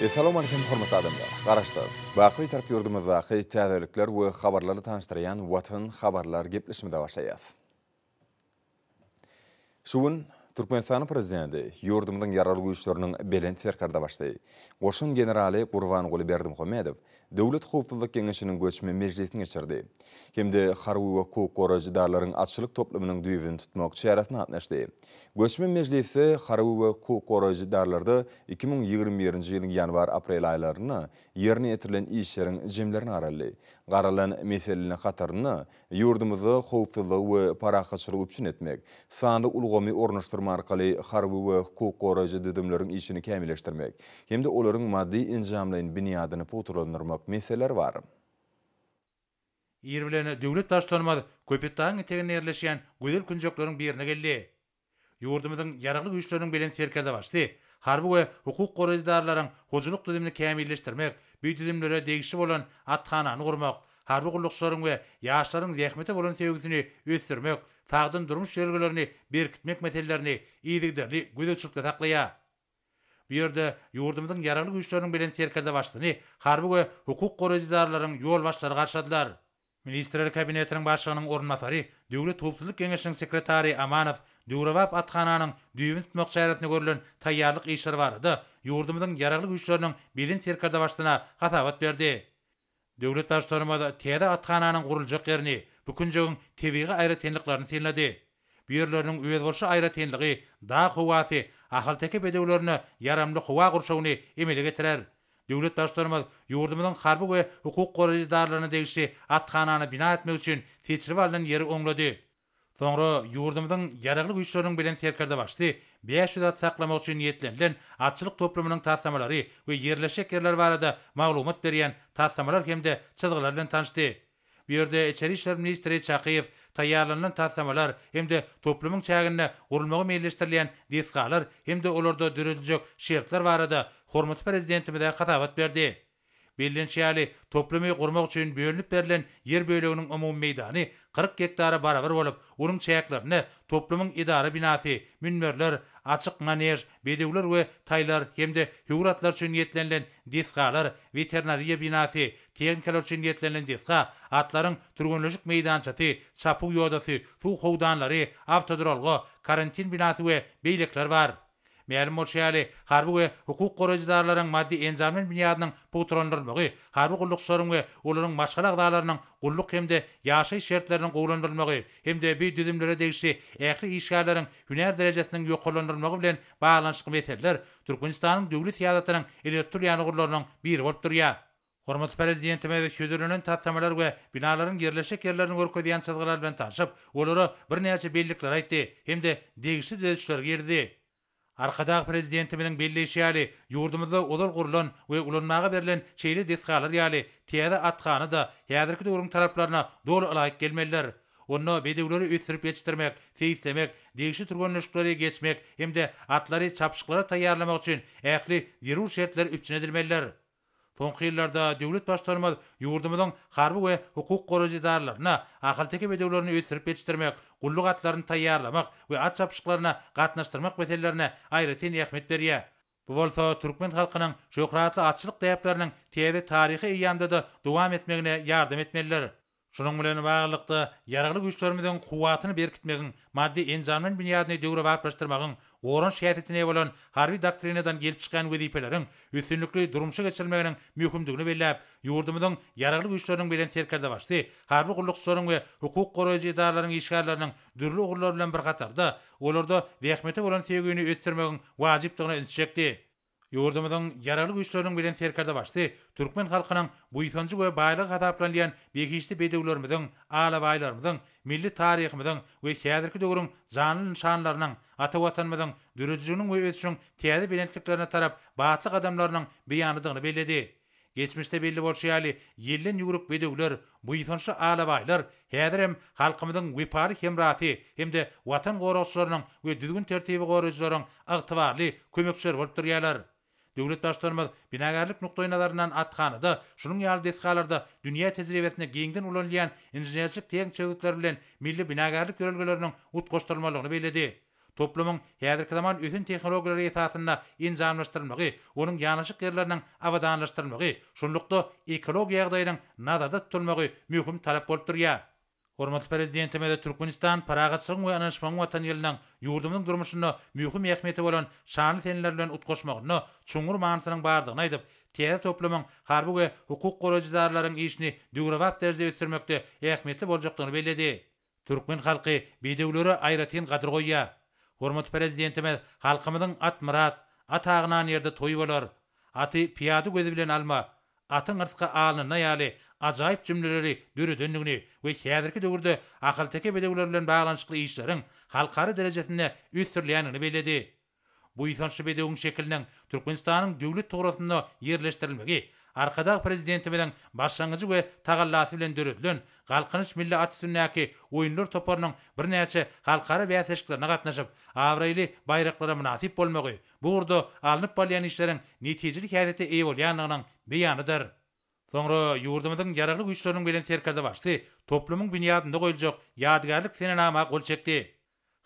Essalawmalikim hormatly adamlar! Garaşsyz, baky Bitarap ýurdumyzdaky täzelikler we habarlarly tanyşdyrýan Watan habarlar gepleşimize başlaýas. Şu gün Türkmenistanyň Prezidenti, ýurdumyzyň Ýaragly Güýçleriniň Belent Serkerdebaşysy, goşun generaly Gurbanguly Berdimuhamedow Döwlet howpsuzlyk geňeşiniň göçme mejlisini geçirdi hem-de harby we hukuk goraýjy edaralaryň atçylyk toplumynyň düýbüni tutmak çäresine gatnaşdy. Göçme mejlisde harby we hukuk goraýjy edarlarda 2021-nji ýylyň ýanwar-aprel aýlarynda ýerine ýetirilen işleriň jemlerine garaldy. Garalan meseleleriň hatarynda Ýurdumyzda howpsuzlygy we parahatçylygy üpjün etmek, sanly ulgamy ornaşdyrma arkaly harby we hukuk goraýjy düzümleriň işini kämilleşdirmek hem-de olaryň maddy-enjamlaýyn binýadyny pugtalandyrmak meseleleri bar. Ir bilen döwlet Baştutanymyz Köpetdagyň eteginde ýerleşýän gözel künjekleriň birine geldi. Ýurdumyzyň Ýaragly Güýçleriniň Belent Serkerdebaşysy harby we hukuk goraýjy edaralaryň hojalyk düzümini kämilleşdirmek, bu düzümlere degişli bolan athanany gurmak, harby gullukçylaryň we ýaşlaryň zähmete bolan söýgüsini ösdürmek, sagdyn durmuş ýörelgelerini berkitmek meselelerini yzygiderli gözegçilikde saklaýar. Bu ýerde ýurdumyzyň Ýaragly Güýçleriniň Belent Serkerdebaşysyny harby we hukuk goraýjy edaralaryň ýolbaşçylary garşyladylar. Ministrler Kabinetiniň Başlygynyň orunbasary, Döwlet howpsuzlyk geňeşiniň sekretary Amanow döwrebap athananyň düýbüni tutmak çäresine görlen taýýarlyk işleri barada ýurdumyzyň Ýaragly Güýçleriniň Belent Serkerdebaşysyna hasabat berdi. Döwlet Baştutanymyz täze athananyň guruljak ýerini, bu künjegiň tebigy aýratynlyklaryny synlady. Bu ýerleriniň özboluşly aýratynlygy, dag howasy ahalteke bedewlerine ýaramly howa gurşawyny emele getirer. Döwlet Baştutanymyz ýurdumyzyň harby we hukuk goraýjy edaralaryna degişli athanany bina etmek üçin seçilip alnan ýeri oňlady. Soňra ýurdumyzyň Ýaragly Güýçleriniň Belent Serkerdebaşysy 500 at saklamak üçin niýetlenilen atçylyk toplumynyň taslamalary we ýerleşjek ýerleri barada maglumat berýän taslamalar hem-de çyzgylar bilen tanyşdy. Bu ýerde içeri işler ministri Çakyýew taýýarlanylan taslamalar hem-de toplumyň çäginde gurulmagy meýilleşdirilýän desgalar hem-de olarda dörediljek şertler barada hormatly Prezidentimize hasabat berdi. Bellenişi ýaly, toplumy gurmak üçin bölünip berlen ýer böleginiň umumy meýdany 40 gektara barabar bolup, onuň çäklerinde toplumyň edara binasy, münberler, açyk manež, bedewler we taýlar hem-de höwür atlar üçin niýetlenilen desgalar, weterinariýa binasy, tehnikalar üçin niýetlenilen desga, atlaryň türgenleşik meýdançasy, çapuw ýodasy, suw howdanlary, awtoduralga, karantin binasy we beýlekiler bar. Mälim bolşy ýaly, harby we hukuk goraýjy edaralaryň maddy-enjamlaýyn binýadynyň pugtalandyrylmagy, harby gullukçylaryň we olaryň maşgala agzalarynyň gulluk hem-de ýaşaýyş şertleriniň gowulandyrylmagy hem-de bu düzümlere degişli ähli işgärleriň hünär derejesiniň ýokarlandyrylmagy bilen baglanyşykly meseleler Türkmenistanyň döwlet syýasatynyň ileri tutulýan ugurlarynyň biri bolup durýar. Hormatly Prezidentimiz hödürlenen taslamalar we binalaryň ýerleşjek ýerlerini görkezýän çyzgylar bilen tanşyp, olara birnäçe bellikleri aýtdy hem-de degişli düzedişleri girizdi. Arkadag Prezidentimiziň belleýşi ýaly, ýurdumyzda ozal gurlan we ulanmaga berlen şeýle desgalar ýaly täze athana-da häzirki döwrüň talaplaryna doly ylaýyk gelmelidir. Onda bedewleri ösdürip ýetişdirmek, seýislemek, degişli türgenleşikleri geçmek hem-de atlary çapyşyklara taýýarlamak üçin ähli zerur şertler üpjün edilmelidir. Soňky ýyllarda döwlet Baştutanymyz ýurdumyzyň harby we hukuk goraýjy edaralaryna ahalteke bedewlerini ösdürip ýetişdirmek, gulluk atlaryny taýýarlamak we at çapyşyklaryna gatnaşdyrmak meselelerine aýratyn ähmiýet berýär. Bu bolsa türkmen halkynyň şöhratly atçylyk däpleriniň täze taryhy eýýamda-da dowam etmegine ýardam etmelidir. Şunuň bilen baglylykda, Ýaragly Güýçlerimiziň kuwwatyny berkitmegiň, maddy-enjamlaýyn binýadyny döwrebaplaşdyrmagyň, goranyş häsiýetine eýe bolan Harby doktrinadan gelip çykýan wezipeleriň üstünlikli durmuşa geçirilmeginiň möhümdigini belläp, ýurdumyzyň Ýaragly Güýçleriniň Belent Serkerdebaşysy harby gullukçylaryň we hukuk goraýjy edaralaryň işgärleriniň dürli ugurlar bilen bir hatarda, olarda zähmete bolan söýgini ösdürmegiň wajypdygyna ünsi çekdi. Ýurdumyzyň Ýaragly Güýçleriniň Belent Serkerdebaşysy türkmen halkynyň buýsanjy we baýlygy hasaplanylýan behişdi bedewlerimiziň, alabaýlarymyzyň, milli taryhymyzyň we häzirki döwrüň janly nyşanlarynyň, ata Watanymyzyň döredijiliginiň we ösüşiň täze belentliklerine tarap batly gadamlarynyň beýanydygyny belledi. Geçmişde belli bolşy ýaly, ýelden ýüwrük bedewler, buýsançly alabaýlar häzir hem halkymyzyň wepaly hemrasy hem-de Watan goragçylarynyň we düzgün-tertibi goraýjylaryň ygtybarly kömekçileri bolup durýarlar. Döwlet Baştutanymyz binagärlik nukdaýnazaryndan athanada şunuň ýaly desgalarda dünýä tejribesinde giňden ulanylýan inženerçilik-tehniki çözgütleri bilen milli binagärlik ýörelgeleriniň utgaşdyrylmalydygyny belledi. Toplumyň häzirki zaman ösen tehnologiýalary esasynda enjamlaşdyrylmagy, onuň ýanaşyk ýerleriniň abadanlaşdyrylmagy, şunlukda ekologiýa ýagdaýynyň nazarda tutulmagy möhüm talap bolup durýar. Hormatly Prezidentimiz Türkmenistan parahatçylygyň we ynanyşmagyň Watany ýylynyň ýurdumyzyň durmuşynda möhüm ähmiýeti bolan şanly seneler bilen utgaşmagynda çuňňur manysynyň bardygyny aýdyp, täze toplumyň harby we hukuk goraýjy edaralaryň işini döwrebap derejede ösdürmekde ähmiýetli boljakdygyny belledi. Türkmen halky bedewlere aýratyn gadyr goýýar. Hormatly Prezidentimiz halkymyzyň At myrat, at agynan ýerde toý bolar, Aty pyýada gözi bilen alma, Atyň yrsgy alnynda ýaly ajaýyp jümleleri döredendigini we häzirki döwürde ahalteke bedewleri bilen baglanyşykly işleriň halkara derejesinde ösdürilýändigini belledi. Buýsançly bedewiň şekiliniň Türkmenistanyň Döwlet tugrasynda ýerleşdirilmegi Arkadag Prezidentimiziň başlangyjy we tagallasy bilen döredilen Galkynyş milli at üstündäki oýunlar toparynyň birnäçe halkara bäsleşiklerine gatnaşyp, abraýly baýraklara mynasyp bolmagy bu ugurda alnyp barylýan işleriň netijeli häsiýete eýe bolýandygynyň beýanydyr. Soňra ýurdumyzyň Ýaragly Güýçleriniň Belent Serkerdebaşysy toplumyň binýadynda goýuljak ýadygärlik senenama gol çekdi.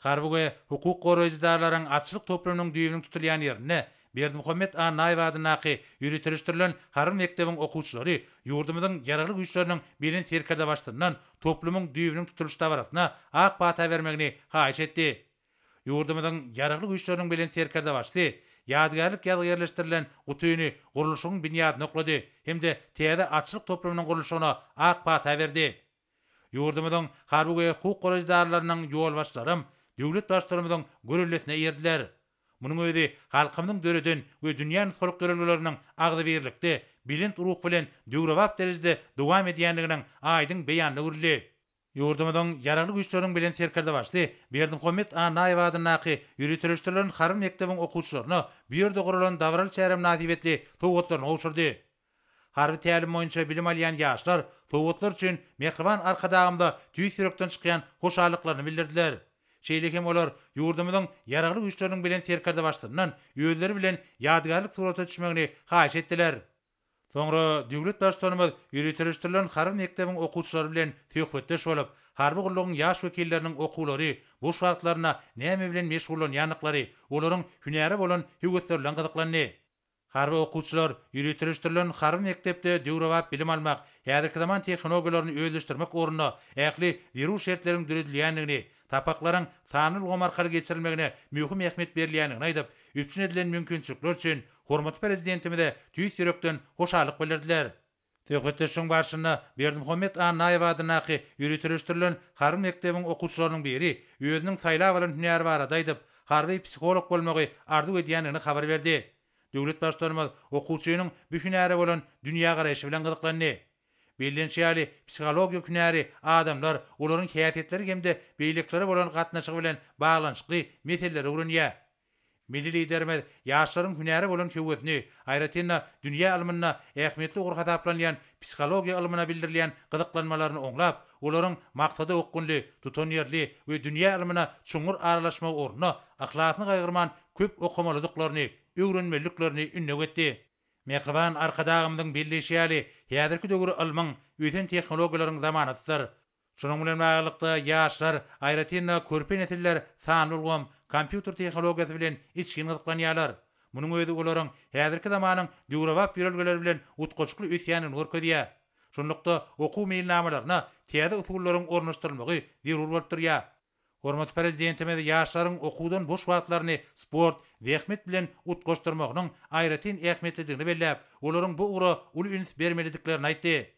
Harby we hukuk goraýjy edaralaryň atçylyk toplumynyň düýbüniň tutulýan ýerinde Berdimuhamet Annaýew adyndaky ýöriteleşdirilen harby mekdebiň okuwçylary ýurdumyzyň Ýaragly Güýçleriniň Belent Serkerdebaşysyndan toplumyň düýbüniň tutulyş dabarasyna ak pata bermegini haýyş etdi. Ýurdumyzyň Ýaragly Güýçleriniň Belent Serkerdebaşysy ýadygärlik ýazgy ýerleşdirilen gutyny gurluşygyň binýadyna oklady hem-de täze atçylyk toplumynyň gurluşygyna ak pata berdi. Ýurdumyzyň harby we hukuk goraýjy edaralarynyň ýolbaşçylaram döwlet Baştutanymyzyň göreldesine eýerdiler. Munuň özi halkymyzyň döreden we dünýä nusgalyk ýörelgeleriniň agzybirlikde, belent ruh bilen döwrebap derejede dowam edýändiginiň aýdyň beýanyna öwrüldi. Ýurdumyzyň Ýaragly Güýçleriniň Belent Serkerdebaşysy Berdimuhamet Annaýew adyndaky ýöriteleşdirilen harby mekdebiň okuwçylaryna bu ýerde guralan dabaraly çäre mynasybetli sowgatlaryny gowşurdy. Harby tälim boýunça bilim alýan ýaşlar sowgatlar üçin mähriban Arkadagymyza tüýs ýürekden çykýan hoşallyklaryny bildirdiler. Şeýle hem olar ýurdumyzyň Ýaragly Güýçleriniň Belent Serkerdebaşysyndan özleri bilen ýadygärlik surata düşmegini haýyş etdiler. Soňra döwlet Baştutanymyz ýöriteleşdirilen harby mekdebiň okuwçylary bilen söhbetdeş bolup, harby gullugyň ýaş wekilleriniň okuwlary, boş wagtlarynda näme bilen meşgullanýandyklary, olaryň hünäre bolan höwesleri bilen gyzyklandy. Harby okuwçylar ýöriteleşdirilen harby mekdepde döwrebap bilim almak, häzirki zaman tehnologiýalaryny özleşdirmek ugrunda ähli zerur şertleriň döredilýändigini, sapaklaryň sanly ulgam arkaly geçirilmegine möhüm ähmiýet berilýändigini aýdyp, üpjün edilen mümkinçilikler üçin hormatly Prezidentimize tüýs ýürekden hoşallyk bildirdiler. Söhbetdeşligiň barşynda Berdimuhamet Annaýew adyndaky ýöriteleşdirilen harby mekdebiň okuwçylarynyň biri özüniň saýlap alan hünäri barada aýdyp, harby psiholog bolmagy arzuw edýändigini habar berdi. Döwlet Baştutanymyz okuwçynyň bu hünäre bolan dünýägaraýşy bilen gyzyklandy. Bellenişi ýaly, psihologiýa hünäri adamlar, olaryň häsiýetleri hem-de beýlekilere bolan gatnaşygy bilen baglanyşykly meseleleri öwrenýär. Milli Liderimiz ýaşlaryň hünäre bolan höwesini, aýratyn-da, dünýä ylmynda ähmiýetli ugur hasaplanylýan psihologiýa ylmyna bildirilýän gyzyklanmalaryny oňlap, olaryň maksada okgunly, tutanýerli we dünýä ylmyna çuňňur aralaşmagy ugrunda yhlasyny gaýgyrman köp okamalydyklaryny, öwrenmeliliklerini ündew etdi. Mähriban Arkadagymyzyň belleýşi ýaly, häzirki döwür ylmyň, ösen tehnologiýalaryň zamanasydyr. Şunuň bilen baglylykda, ýaşlar, aýratyn-da, körpe nesiller sanly ulgam, kompýuter tehnologiýasy bilen içgin gyzyklanýarlar. Munuň özi olaryň häzirki zamanyň döwrebap ýörelgeleri bilen utgaşykly ösýändigini görkezýär. Şunlukda, okuw meýilnamalaryna täze usullaryň ornaşdyrylmagy zerur bolup durýar. Hormatly Prezidentimiz ýaşlaryň okuwdan boş wagtlaryny sport, zähmet bilen utgaşdyrmagynyň aýratyn ähmiýetlidigini belläp, olaryň bu ugra uly üns bermelidiklerini aýtdy.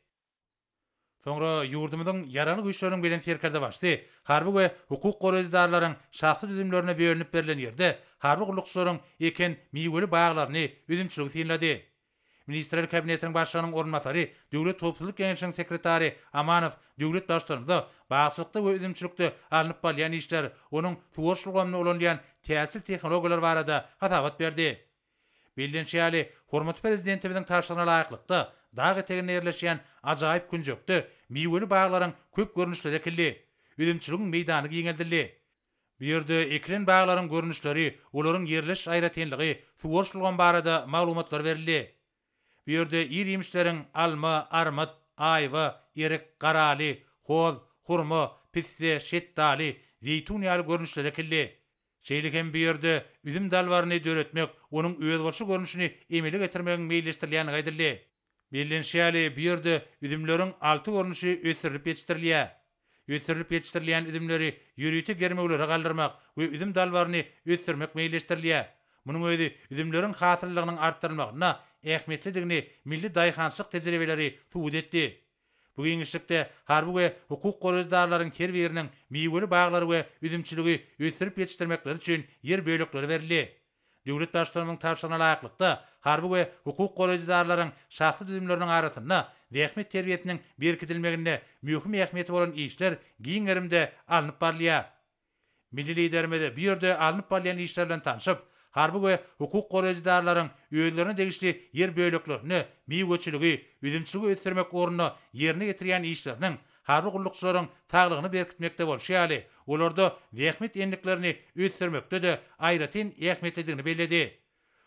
Soňra ýurdumyzyň Ýaragly Güýçleriniň Belent Serkerdebaşysy harby we hukuk goraýjy edaralaryň şahsy düzümlerine bölünip berlen ýerde harby gullukçylaryň eken miweli baglaryny, üzümçiligi synlady. Ministrler Kabinetiniň Başlygynyň orunbasary, Döwlet howpsuzlyk geňeşiniň sekretary Amanow döwlet Baştutanymyza bagçylykda we üzümçilikde alnyp barylýan işler, onuň suwaryş ulgamynda ulanylýan täjirçilik tehnologiýalary barada hasabat berdi. Bellenişi ýaly, hormatly Prezidentimiziň tabşyrygyna laýyklykda, dag eteginde ýerleşýän ajaýyp künjekde miweli baglaryň köp görnüşleri ekildi. Üzümçiligiň meýdany giňeldildi. Bu ýerde ekilen baglaryň görnüşleri, olaryň ýerleşiş aýratynlygy, suwaryş ulgamy barada maglumatlar berildi. Bu ýerde ir-iýmişleriň alma, armyt, aýwa, erik, garaly, hoz, hurma, pisse, şetdaly, zeýtun ýaly görnüşleri ekildi. Şeýle hem bu ýerde üzüm dalbaryny döretmek, onuň özboluşly görnüşini emele getirmegiň meýilleşdirilýändigi aýdyldy. Bellenişi ýaly, bu ýerde üzümleriň alty görnüşi ösdürilip ýetişdirilýär. Ösdürilip ýetişdirilýän üzümleri ýörite germewlere galdyrmak we üzüm dalbaryny ösdürmek meýilleşdirilýär. Munuň özi üzümleriň hasyllylygynyň artdyrylmagynda ähmiýetlidigini milli daýhançylyk tejribeleri subut etdi. Bu giňişlikde harby we hukuk goraýjy edaralaryň her biriniň miweli baglary we üzümçiligi ösdürip ýetişdirmekleri üçin ýer bölekleri berildi. Döwlet Baştutanymyzyň tabşyrygyna laýyklykda, harby we hukuk goraýjy edaralaryň şahsy düzümleriniň arasynda zähmet terbiýesiniň berkidilmeginde möhüm ähmiýeti bolan işler giň gerimde alnyp barylýar. Milli Liderimiz bu ýerde alnyp barylýan işler bilen tanşyp, harby we hukuk goraýjy edaralaryň özlerine degişli ýer böleklerinde miweçiligi, üzümçiligi ösdürmek ugrunda ýerine ýetirýän işleriniň harby gullukçylaryň saglygyny berkitmekde bolşy ýaly, olarda zähmet endiklerini ösdürmekde-de aýratyn ähmiýetlidigini belledi.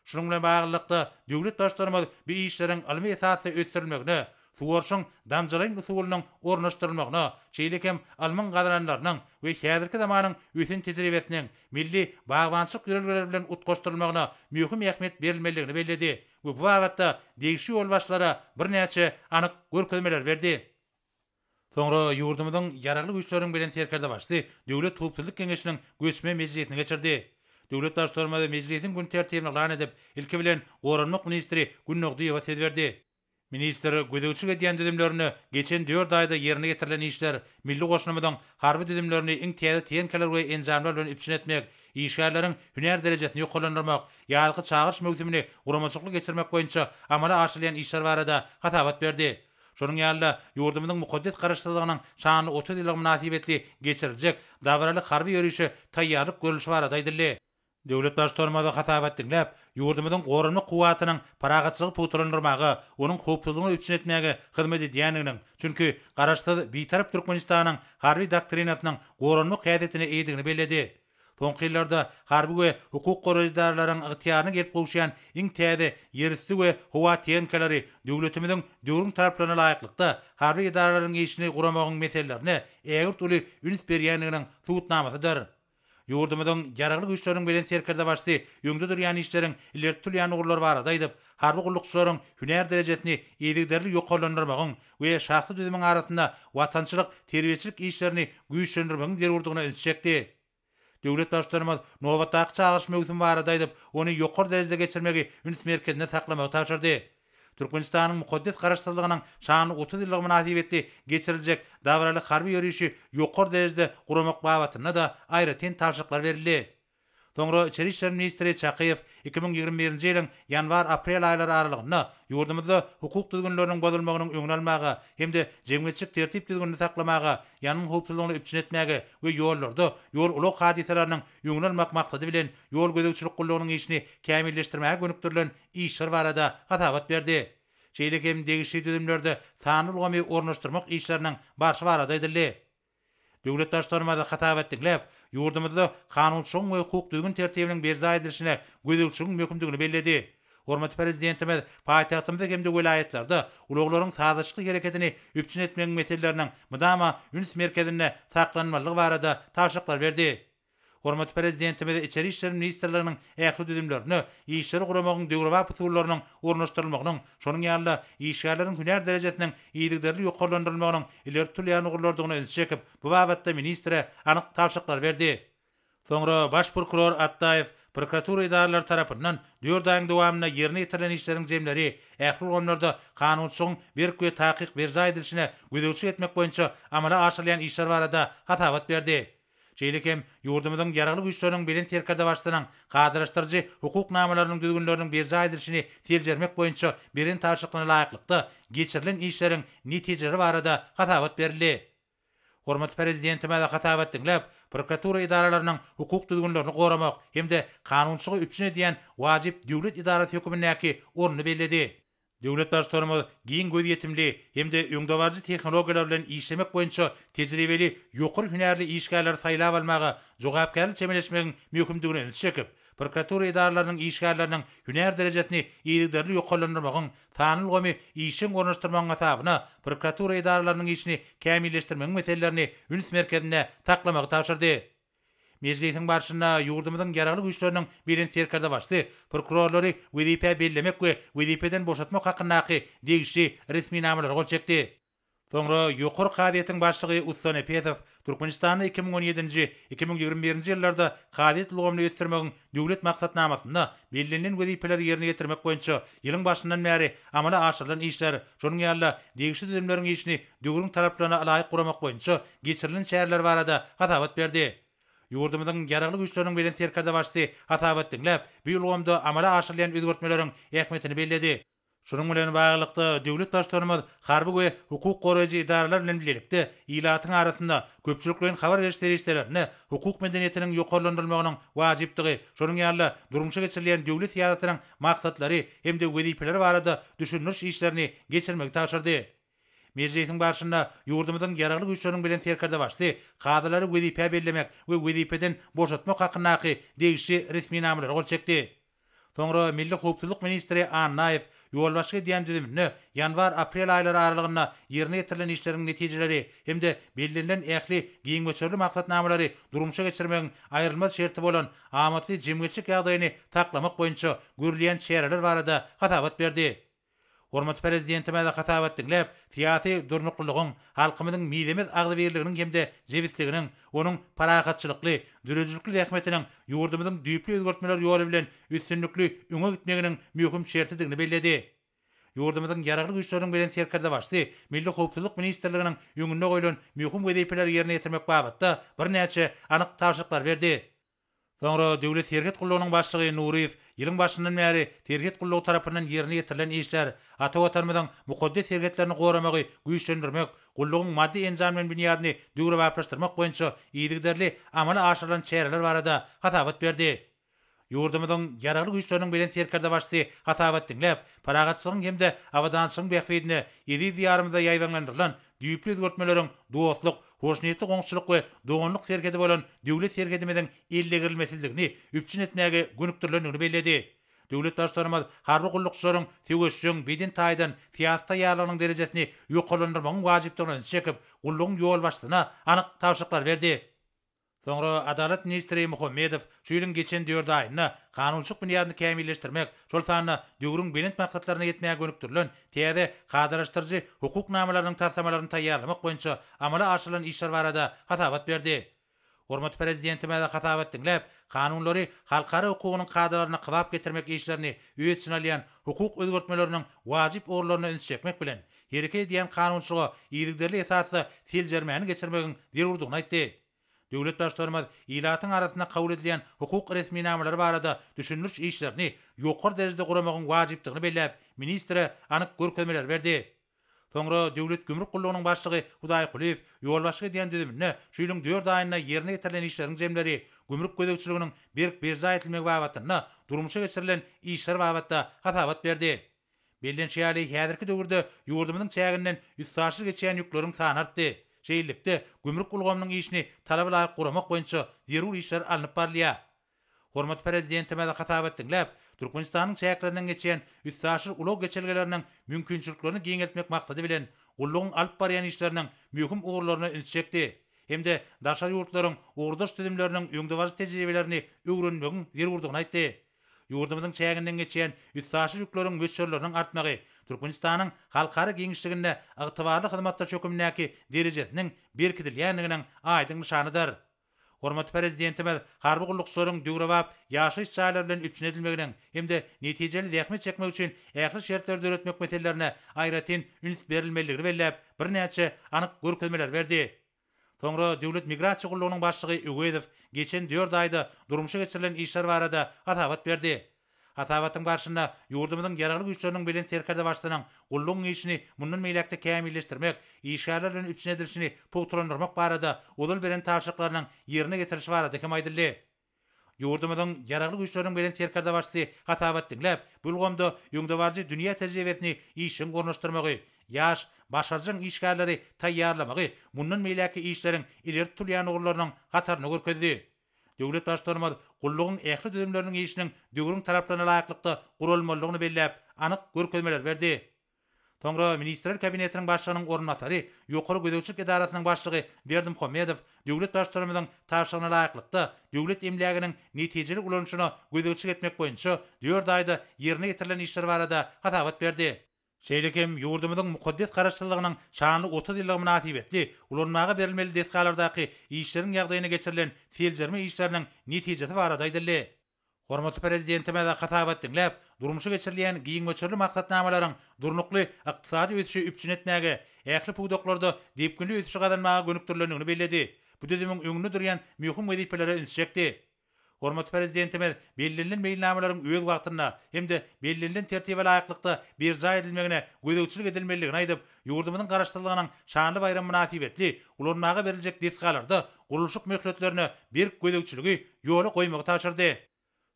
Şunuň bilen baglylykda, döwlet Baştutanymyz bu işleriň ylmy esasda ösdürilmegine, suwaryşyň damjalaýyn usulynyň ornaşdyrylmagyna, şeýle hem ylmyň gazananlarynyň we häzirki zamanyň ösen tejribesiniň milli bagbançylyk ýörelgeleri bilen utgaşdyrylmagyna möhüm ähmiýet berilmelidigini belledi we bu babatda degişli ýolbaşçylara birnäçe anyk görkezmeleri berdi. Soňra ýurdumyzyň Ýaragly Güýçleriniň Belent Serkerdebaşysy Döwlet howpsuzlyk geňeşiniň göçme mejlisini geçirdi. Döwlet Baştutanymyz mejlisiň gün tertibini yglan edip, ilki bilen goranmak ministri Gündogdyýewa söz berdi. Ministr gözegçilik edýän düzümlerinde geçen dört aýda ýerine ýetirilen işler, milli goşunymyzyň harby düzümlerini iň täze tehnikalar we enjamlar bilen üpjün etmek, işgärleriň hünär derejesini ýokarlandyrmak, ýazky çagyryş möwsümini guramaçylykly geçirmek boýunça amala aşyrylýan işler barada hasabat berdi. Şonuň ýaly-da, ýurdumyzyň mukaddes Garaşsyzlygynyň şanly 30 ýyllygy mynasybetli geçiriljek dabaraly harby ýörişe taýýarlyk görlüşi barada aýdyldy. Döwlet Baştutanymyz hasabat diňläp, ýurdumyzyň goranmak kuwwatynyň parahatçylygy pugtalandyrmaga, onuň howpsuzlygyny üpjün etmäge hyzmat edýändiginiň, çünki Garaşsyz, Bitarap Türkmenistanyň Harby doktrinasynyň goranmak häsiýetine eýedigini belledi. Soňky ýyllarda harby we hukuk goraýjy edaralaryň ygtyýaryna gelip gowuşýan iň täze ýerüsti we howa tehnikalary döwletimiziň döwrüň talaplaryna laýyklykda harby edaralaryň işini guramagyň meselelerine ägirt uly üns berýändiginiň subutnamasydyr. Ýurdumyzyň Ýaragly Güýçleriniň Belent Serkerdebaşysy öňde durýan işleriň ileri tutulýan ugurlary barada aýdyp, harby gullukçylaryň hünär derejesini yzygiderli ýokarlandyrmagyň we şahsy düzümiň arasynda watançylyk, terbiýeçilik işlerini güýçlendirmegiň zerurdygyna ünsi çekdi. Döwlet Baştutanymyz nobatdaky çagyryş möwsümi barada aýdyp, ony ýokary derejede geçirmegi üns merkezinde saklamagy tabşyrdy. Türkmenistanyň mukaddes Garaşsyzlygynyň şanly 30 ýyllygy mynasybetli geçiriljek dabaraly harby ýörişi ýokary derejede guramak babatynda-da aýratyn tabşyryklar berildi. Soňra içeri işler ministri Çakyýew 2021-nji ýylyň ýanwar-aprel aýlary aralygynda ýurdumyzda hukuk düzgünleriniň bozulmagynyň öňüni almaga hem-de jemgyýetçilik tertip-düzgünini saklamaga, ýangyn howpsuzlygyny üpjün etmäge we ýollarda ýol-ulag hadysalarynyň öňüni almak maksady bilen ýol gözegçilik gullugynyň işini kämilleşdirmäge gönükdirilen işler barada hasabat berdi. Şeýle hem degişli düzümlerde sanly ulgamy ornaşdyrmak işleriniň barşy barada aýdyldy. Döwlet Baştutanymyz hasabat diňläp, ýurdumyzda kanunçylygyň we hukuk düzgün-tertibiniň berjaý edilişine gözegçiligiň möhümdigini belledi. Hormatly Prezidentimiz paýtagtymyzda hem-de welaýatlarda ulaglaryň sazlaşykly hereketini üpjün etmegiň meseleleriniň mydama üns merkezinde saklanmalydygy barada tabşyryklar berdi. Hormatly Prezidentimiz Içeri işler ministrliginiň ähli düzümlerinde işleri guramagyň döwrebap usullarynyň ornaşdyrylmagynyň, şonuň ýaly-da, işgärleriň hünär derejesiniň yzygiderli ýokarlandyrylmagynyň ileri tutulýan ugurlardygyna ünsi çekip, bu babatda ministre anyk tabşyryklary berdi. Soňra Baş prokuror Atdaýew prokuratura edaralary tarapyndan dört aýyň dowamynda ýerine ýetirilen işleriň jemleri, ähli ulgamlarda kanunçylygyň berk we takyk berjaý edilişine gözegçilik etmek boýunça amala aşyrylýan işler barada hasabat berdi. Şeýle hem ýurdumyzyň Ýaragly Güýçleriniň Belent Serkerdebaşysynyň kadalaşdyryjy hukuk namalarynyň düzgünleriniň berjaý edilişini seljermek boýunça beren tabşyryklaryna laýyklykda geçirilen işleriň netijeleri barada hasabat berildi. Hormatly Prezidentimiz hasabat diňläp, prokuratura edaralarynyň hukuk düzgünlerini goramak hem-de kanunçylygy üpjün edýän wajyp döwlet edarasy hökümindäki ornuny belledi. Döwlet Baştutanymyz giň gözýetimli hem-de öňdebaryjy tehnologiýalar bilen işlemek boýunça tejribeli ýokary hünärli işgärleri saýlap almaga jogapkärli çemeleşmegiň möhümdigine ünsi çekip, prokuratura edaralarynyň işgärleriniň hünär derejesini yzygiderli ýokarlandyrmagyň, sanly ulgamy işjeň ornaşdyrmagyň hasabyna prokuratura edaralarynyň işini kämilleşdirmegiň meselelerini üns merkezinde saklamagy tabşyrdy. Mejlisiň barşynda ýurdumyzyň Ýaragly Güýçleriniň Belent Serkerdebaşysy prokurorlary wezipä bellemek we wezipeden boşatmak hakyndaky degişli resminamalara gol çekdi. Soňra Ýokary kazyýetiň başlygy Ussa Nepesow Türkmenistanda 2017-nji, 2021-nji ýyllarda kazyýet ulgamyny ösdürmegiň Döwlet maksatnamasynda bellenilen wezipeleri ýerine ýetirmek boýunça ýylyň başyndan bäri amala aşyrylan işler, şonuň ýaly-da degişli düzümleriň işini döwrüň talaplaryna laýyk guramak boýunça geçirilen çäreler barada hasabat berdi. Ýurdumyzyň Ýaragly Güýçleriniň Belent Serkerdebaşysy hasabat diňläp, bu ulgamda amala aşyrylýan özgertmeleriň ähmiýetini belledi. Şunuň bilen baglylykda, döwlet Baştutanymyz harby we hukuk goraýjy edaralar bilen bilelikde ilatyň arasynda köpçülikleýin habar beriş serişdelerinde hukuk medeniýetiniň ýokarlandyrylmagynyň wajypdygy, şonuň ýaly-da durmuşa geçirilýän döwlet syýasatynyň maksatlary hem-de wezipeleri barada düşündiriş işlerini geçirmegi tabşyrdy. Mejlisiň barşynda ýurdumyzyň Ýaragly Güýçleriniň Belent Serkerdebaşysy kazylary wezipä bellemek we wezipeden boşatmak hakyndaky degişli resminamalara gol çekdi. Soňra Milli howpsuzlyk ministri Annaýew ýolbaşçylyk edýän düzüminde ýanwar-aprel aýlary aralygynda ýerine ýetirilen işleriň netijeleri hem-de bellenilen ähli giň möçberli maksatnamalary durmuşa geçirmegiň aýrylmaz şerti bolan amatly jemgyýetçilik ýagdaýyny saklamak boýunça görülýän çäreler barada hasabat berdi. Hormatly Prezidentimiz hasabat diňläp, syýasy durnuklylygyň, halkymyzyň mizemez agzybirliginiň hem-de jebisliginiň, onuň parahatçylykly, döredijilikli zähmetiniň ýurdumyzyň düýpli özgertmeler ýoly bilen üstünlikli öňe gitmeginiň möhüm şertidigini belledi. Ýurdumyzyň Ýaragly Güýçleriniň Belent Serkerdebaşysy Milli howpsuzlyk ministrliginiň öňünde goýlan möhüm wezipeleri ýerine ýetirmek babatda birnäçe anyk tabşyryklary berdi. Soňra Döwlet serhet gullugynyň başlygy Nuryýew ýylyň başyndan bäri serhet gullugy tarapyndan ýerine ýetirilen işler, ata Watanymyzyň mukaddes serhetlerini goramagy güýçlendirmek, gullugyň maddy-enjamlaýyn binýadyny döwrebaplaşdyrmak boýunça yzygiderli amala aşyrylan çäreler barada hasabat berdi. Ýurdumyzyň Ýaragly Güýçleriniň Belent Serkerdebaşysy hasabat diňläp, parahatçylygyň hem-de abadançylygyň bähbidine eziz Diýarymyzda ýaýbaňlandyrylan düýpli özgertmeleriň dostluk, hoşniýetli goňşuçylyk we doganlyk serhedi bolan döwlet serhedimiziň eldegrilmesizligini üpjün etmäge gönükdirilendigini belledi. Döwlet Baştutanymyz harby gullukçylaryň söweşjeň, beden taýdan syýasy taýýarlygynyň derejesini ýokarlandyrmagyň wajypdygyna ünsi çekip, gullugyň ýolbaşçysyna anyk tabşyryklary berdi. Soňra Adalat ministri Muhammedow şu ýylyň geçen dört aýynda kanunçylyk binýadyny kämilleşdirmek, şol sanda döwrüň belent maksatlaryna ýetmäge gönükdirilen täze kadalaşdyryjy hukuk namalarynyň taslamalaryny taýýarlamak boýunça amala aşyrylan işler barada hasabat berdi. Hormatly Prezidentimiz hasabat diňläp, kanunlary halkara hukugynyň kadalaryna kybap getirmek işlerini öz içine alýan hukuk özgertmeleriniň wajyp ugurlaryna üns çekmek bilen, hereket edýän kanunçylyga yzygiderli esasda seljermäni geçirmegiň zerurdygyny aýtdy. Döwlet Baştutanymyz ilatyň arasynda kabul edilýän hukuk resminamalary barada düşündiriş işlerini ýokary derejede guramagyň wajypdygyny belläp, ministre anyk görkezmeleri berdi. Soňra Döwlet gümrük gullugynyň başlygy Hudaýkulyýew ýolbaşçylyk edýän düzüminde şu ýylyň dört aýynda ýerine ýetirilen işleriň jemleri, gümrük gözegçiliginiň berk berjaý edilmegi babatynda durmuşa geçirilen işler babatda hasabat berdi. Bellenişi ýaly, häzirki döwürde ýurdumyzyň çäginden üstaşyr geçýän ýükleriň sany artdy. Şeýlelikde, gümrük ulgamynyň işini talaba laýyk guramak boýunça zerur işler alnyp barylýar. Hormatly Prezidentimiz hasabat diňläp, Türkmenistanyň çäklerinden geçýän üstaşyr ulag geçelgeleriniň mümkinçiliklerini giňeltmek maksady bilen, gullugyň alyp barýan işleriniň möhüm ugurlaryna ünsi çekdi hem-de daşary ýurtlaryň ugurdaş düzümleriniň öňdebaryjy tejribelerini öwrenmegiň zerurdygyny aýtdy. Ýurdumyzyň çäginden geçýän üstaşyr ýükleriň möçberleriniň artmagy Türkmenistanyň halkara giňişliginde ygtybarly hyzmatdaş hökümindäki derejesiniň berkidilýändiginiň aýdyň nyşanydyr. Hormatly Prezidentimiz harby gullukçylaryň döwrebap ýaşaýyş jaýlary bilen üpjün edilmeginiň hem-de netijeli zähmet çekmek üçin ähli şertleri döretmek meselelerine aýratyn üns berilmelidigini belläp, birnäçe anyk görkezmeleri berdi. Soňra Döwlet migrasiýa gullugynyň başlygy Öwezow geçen dört aýda durmuşa geçirilen işler barada hasabat berdi. Hasabatyň barşynda ýurdumyzyň Ýaragly Güýçleriniň Belent Serkerdebaşysynyň gullugyň işini mundan beýläk-de kämilleşdirmek, işgärler bilen üpjün edilişini pugtalandyrmak barada ozal beren tabşyryklarynyň ýerine ýetirilişi barada hem aýdyldy. Ýurdumyzyň Ýaragly Güýçleriniň Belent Serkerdebaşysy hasabat diňläp, bu ulgamda öňdebaryjy dünýä tejribesini işjeň ornaşdyrmagy, ýaş, başarjaň işgärleri taýýarlamagy mundan beýläkki işleriň ileri tutulýan ugurlarynyň hatarynda görkezdi. Döwlet Baştutanymyz gullugyň ähli düzümleriniň işiniň döwrüň talaplaryna laýyklykda guralmalydygyny belläp, anyk görkezmeleri berdi. Soňra Ministrler Kabinetiniň Başlygynyň orunbasary, Ýokary gözegçilik edarasynyň başlygy Berdimuhamedow döwlet Baştutanymyzyň tabşyrygyna laýyklykda, döwlet emläginiň netijeli ulanylyşyna gözegçilik etmek boýunça dört aýda ýerine ýetirilen işler barada hasabat berdi. Şeýle hem ýurdumyzyň mukaddes Garaşsyzlygynyň şanly 30 ýyllygy mynasybetli ulanmaga berilmeli desgalardaky işleriň ýagdaýyna geçirilen seljerme işleriniň netijesi barada aýdyldy. Hormatly Prezidentimiz hasabat diňläp, durmuşa geçirilýän giň möçberli maksatnamalaryň durnukly ykdysady ösüşi üpjün etmäge, ähli pudaklarda depginli ösüşi gazanmaga gönükdirilendigini belledi, bu düzümiň öňünde durýan möhüm wezipelere ünsi çekdi. Hormatly Prezidentimiz bellenilen meýilnamalaryň öz wagtynda hem-de bellenilen tertibe laýyklykda berjaý edilmegine gözegçilik edilmelidigini aýdyp, ýurdumyzyň Garaşsyzlygynyň şanly baýramy mynasybetli ulanmaga beriljek desgalarda gurluşyk möhletlerine berk gözegçiligi ýola goýmagy tabşyrdy.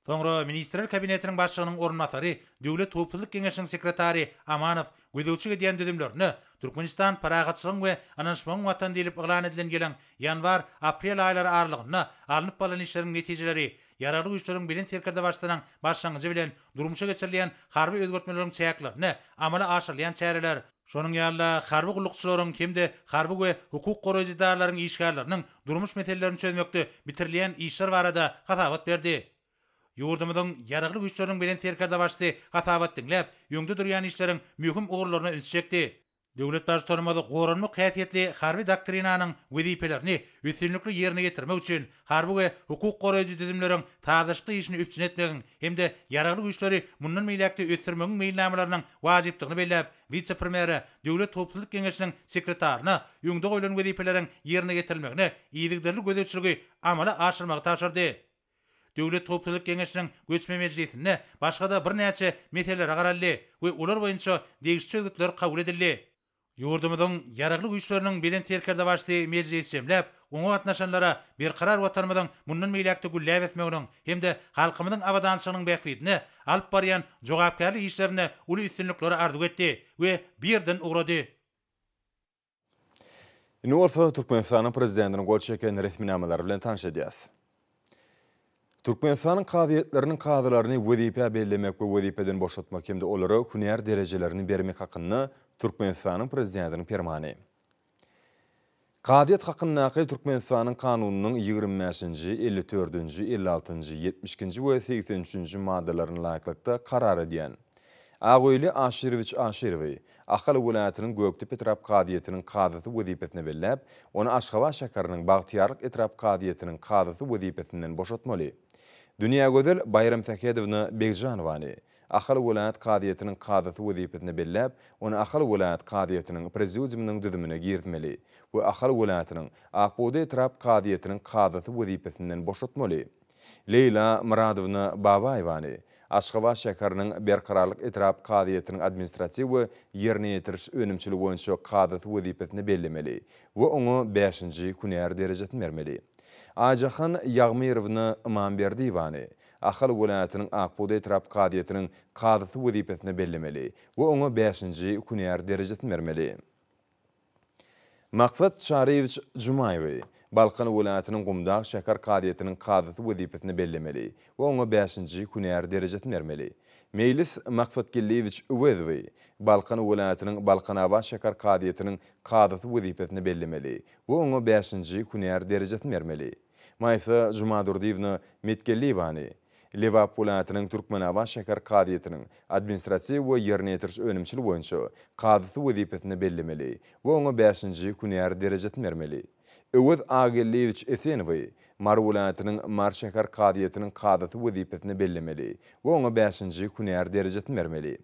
Soňra Ministrler Kabinetiniň Başlygynyň orunbasary, Döwlet howpsuzlyk geňeşiniň sekretary Amanow gözegçilik edýän düzümlerine Türkmenistan parahatçylygyň we ynanyşmagyň Watany diýlip yglan edilen ýylyň ýanwar, aprel aýlary aralygynda alnyp barlan işleriň netijeleri, Ýaragly Güýçleriň Belent Serkerdebaşysynyň başlangyjy bilen durmuşa geçirilýän harby özgertmeleriň çäklerinde amala aşyrylýan çäreler, şonuň ýaly-da harby gullukçylaryň hem-de harby we hukuk goraýjy edaralaryň işgärleriniň durmuş meselelerini çözmekde bitirilýän işler barada hasabat berdi. Ýurdumyzyň Ýaragly Güýçleriniň Belent Serkerdebaşysy hasabat diňläp, öňde durýan işleriň möhüm ugurlaryna ünsi çekdi. Döwlet Baştutanymyz goranmak häsiýetli Harby doktrinanyň wezipelerini üstünlikli ýerine ýetirmek üçin harby we hukuk goraýjy düzümleriň sazlaşykly işini üpjün etmegiň hem-de Ýaragly Güýçleri mundan beýläk-de ösdürmegiň meýilnamalarynyň wajypdygyny belläp, wise-premýere, Döwlet howpsuzlyk geňeşiniň sekretaryna öňde goýlan wezipeleriň ýerine ýetirilmegine yzygiderli gözegçiligi amala aşyrmagy tabşyrdy. Döwlet howpsuzlyk geňeşiniň göçme mejlisinde başga-da birnäçe meselelere garaldy we olar boýunça degişli çözgütler kabul edildi. Ýurdumyzyň Ýaragly Güýçleriniň Belent Serkerdebaşysy mejlisi jemläp, oňa gatnaşanlara berkarar Watanymyzyň mundan beýläk-de gülläp ösmeginiň hem-de halkymyzyň abadançylygynyň bähbidine alyp barýan jogapkärli işlerinde uly üstünlikleri arzuw etdi we bu ýerden ugrady. Indi bolsa Türkmenistanyň Prezidentiniň gol çeken resminamalary bilen tanyş edýäris. Türkmenistanyň kazyýetleriniň kazylaryny wezipä bellemek we wezipeden boşatmak hem-de olara hünär derejelerini bermek hakynda Türkmenistanyň Prezidentiniň Permany. Kazyýet hakyndaky Türkmenistanyň Kanunynyň ýigrimi bäşinji, elli dördünji, elli altynjy, ýetmiş ikinji we segsen üçünji maddalaryna laýyklykda karar edýän. Agöýli Aşyrowiç Aşyrowy Ahal welaýatynyň Gökdepe etrap kazyýetiniň kazysy wezipesine belläp, ony Aşgabat şäheriniň Bagtyýarlyk etrap kazyýetiniň kazysy wezipesinden boşatmaly. Dünýägözel Baýramsähedowna Begjanowany Ahal welaýat kazyýetiniň kazysy wezipesine belläp, ony Ahal welaýat kazyýetiniň prezidiumynyň düzümine girizmeli we Ahal welaýatynyň Ak bugdaý etrap kazyýetiniň kazysy wezipesinden boşatmaly. Leýla Myradowna Babaýewany Aşgabat şäheriniň Berkararlyk etrap kazyýetiniň administratiw we ýerine ýetiriş önümçiligi boýunça kazysy wezipesine bellemeli we oňa bäşinji hünär derejesini bermeli. Aýjahan Ýagmyrowna Ymamberdiýewany Ahal welaýatynyň Ak bugdaý etrap kazyýetiniň kazysy wezipesine bellemeli we oňa bäşinji hünär derejesini bermeli. Maksat Çaryýewiç Jumaýewi Balkan welaýatynyň Gumdag şäher kazyýetiniň kazysy wezipesine bellemeli we oňa bäşinji hünär derejesini bermeli. Meýlis Maksatgeldiýewiç Öwezowy Balkan welaýatynyň Balkanabat şäher kazyýetiniň kazysy wezipesine bellemeli we oňa bäşinji hünär derejesini bermeli. Maýsa Jumadurdyýewna Metgeldiýewany Lebap welaýatynyň Türkmenabat şäher kazyýetiniň administratiw we ýerine ýetiriş önümçiligi boýunça kazysy wezipesine bellemeli we oňa bäşinji hünär derejesini bermeli. Öwez Agageldiýewiç Esenowy Mary welaýatynyň Mary şäher kazyýetiniň kazysy wezipesine bellemeli we oňa bäşinji hünär derejesini bermeli.